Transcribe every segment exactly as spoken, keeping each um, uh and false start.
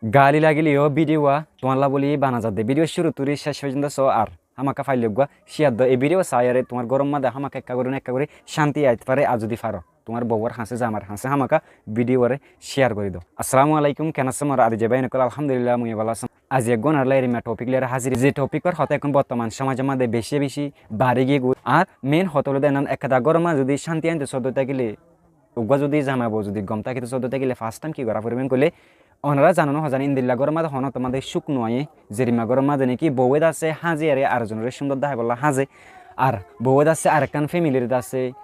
Gali lagile yó video wa tuáñlla buli bana zadde. Video cúru turi céc foijjonto só ar hámaka faile eggúa share do. E video saiyóre tuáñr góror mazé hámaka ekka gorí no ekka gorí cánti ait fare. Ar zodi faro tuáñr bouwar hañsé, zamair hañsé hámaka video re share gorí do. Assalamu alaikum, ken asó mor adijja báin ókkol? Alhamdulillah, mui bála así. Aijja eggúa onorlla eri topic loiyóre házir. Ze topic or hotá ehón bortoman somajor mazé beci beci bari giyé goi. Ar main hotá óilde enán, ekkán góror mazé zodi cánti ainto sódde tákile, eggúa zodi zamai bou zodi gom tákito sódde tákile first time ki gorá foribó hoilé, onora zano no hozani endilla góror mazé honó tomade cúk no aiyé, zerimma góror mazé niki bouwe de asé háñzi ere ar zonore cúndor deháibolla háñze, ar bouwe de asé arekkán family re de asé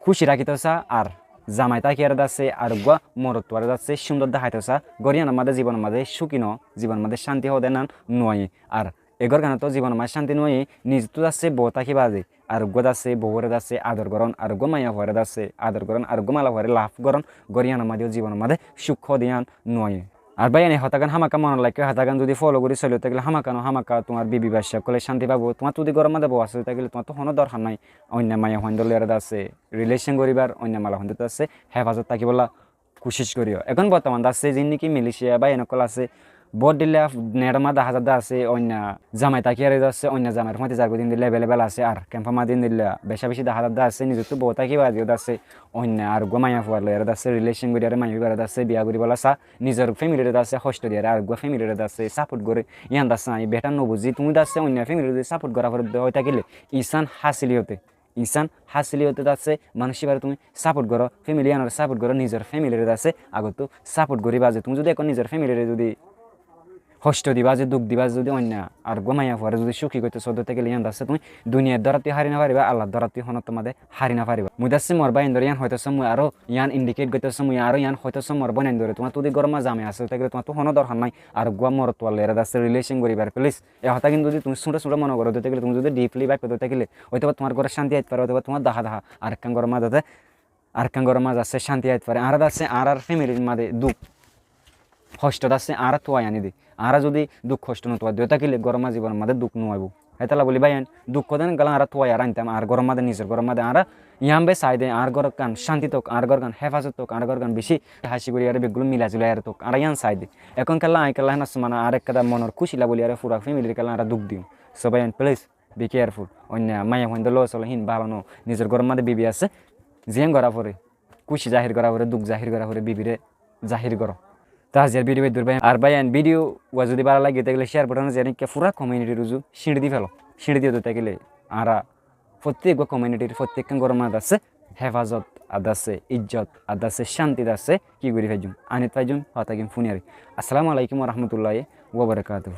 kúci rakíto sá, ar zamai tákiyóre de asé ar eggúa morotfuare de asé cúndor deháito sá, góror mazé zibonor mazé cúki no, zibonor mazé cánti hoó de enán no aiyé. Ar e górganot zibonor mazé cánti no aiyé, nizottú de asé bou táki baade ar eggúa de asé bouwore de asé ador gorón, ar eggúa maiyafuare de asé ador gorón, ar eggúa malafuare laf gorón, góror mazé yó zibonor mazé cúk hoó de yián no aiyé. Ar báiyain, e hotágan hámaka monot raikko, e hotágan zodi follow gorí sóilo tákile hámaka no hámaka tuáñr bibi bacca ókkole cánti faibo. Tuáñr zodi góror mazé bou asé tákile tuáñttu honó dorhar nái oinno maiyafuain dólla loiyóre de asé relation goríbar, oinno malafuain dólla de asé hefazot tákibolla kucíc goríyo. Ehón bortoman de asé zin niki Malaysia báiyain ókkol asé, bóut dilla net or mazé dahá zadde asé oinno zamai tákiyóre de asé oinno zamair fúañti zargói de endilla available asé, ar camp or mazé endilla beci beci dahá zadde asé, nizottú bou táki baade yó de asé oinno ar eggúa maiyafuar loiyóre de asé relation goríyóre maiyafuare de asé biya goríbolla sá, nizor family re de asé hoctó diyóre ar eggúa family re de asé support goré, yián de asé añí better no buzí. Tuñí de asé oinno family re support gorá foribó de hoi tákile, insán hásil óite, insán hásil óite de asé manúic íbare tuñí support goró, family yiánore support goró, nizor family re de asé agottú support gorí baade. Tuñí zodi ehón nizor family re zodi hoctó di baade, duk di baade zodi oinno ar eggúa maiyafuare zodi cúki goitto sódde tákile yián de asé tuñí duniyar dórattú hári no faribá, Allar dórattú honó tomade hári no faribá. Mui de asé mor báiyaindóre yián hoitó só, mui aró yián indicate goittó só, mui aró yián hoitó só mor bóinaindóre, tuáñr zodi góror mazé zamai asé tákile tuáñttu honó dorhar nái ar eggúa morotfuar loiyóre de asé relation goríbar, please. E hotágin zodi tuñí súñço súñço mone goró de tákile, tuñí zodi deeply báifo de tákile, óitoba tuáñr górot cánti ait fare, óitoba tuáñr dahá dahá arekkán góror mazé de, arekkán góror mazé de asé cánti ait fare. Añára de asé añárar family r mazé duk hoctó de asé añára tuwai aní de. Añára zodi duk hoctó no tuwai de tákile góror mazé zibonor mazé duk no aibó. Hétolla buli báiyain, duk hodén gala añára tuwai ar aintam añár góror mazé, nizor góror mazé. Añára yián be sai de añár górgan cánti tók, añár górgan hefazot tók, añár górgan beci hási gorí ar beggúlo mila zula ar tók, añára yián sai de. Ehón kiyólla añí kiyólla hén asé mane añár ekkán monor kúci la buli ar fura family r kiyólla añára duk diyum. So báiyain, please be careful. Oinno maiyafuain dólla loi solo hín bála no. Nizor góror mazé bibi asé, ziyán gorá fore, kúci zahir gorá fore, duk zahir gorá fore, bibire zahir goró. Tó aijjar video eddur báiyain. Ar báiyain, video wa zodi bála lage tákile share button ziyán ekka fura community r uzu cíñçi di felo. Cíñçi diyo de tákile añára fottí eggúa community r fottí ekkán góror mazé de asé hefazot, ar de asé ijjot, ar de asé cánti de asé ki gorí faijjum, anit faijjum, hotágin fúniyóre. Assalamu alaikum wa rahmatullahi wa barakatuhu.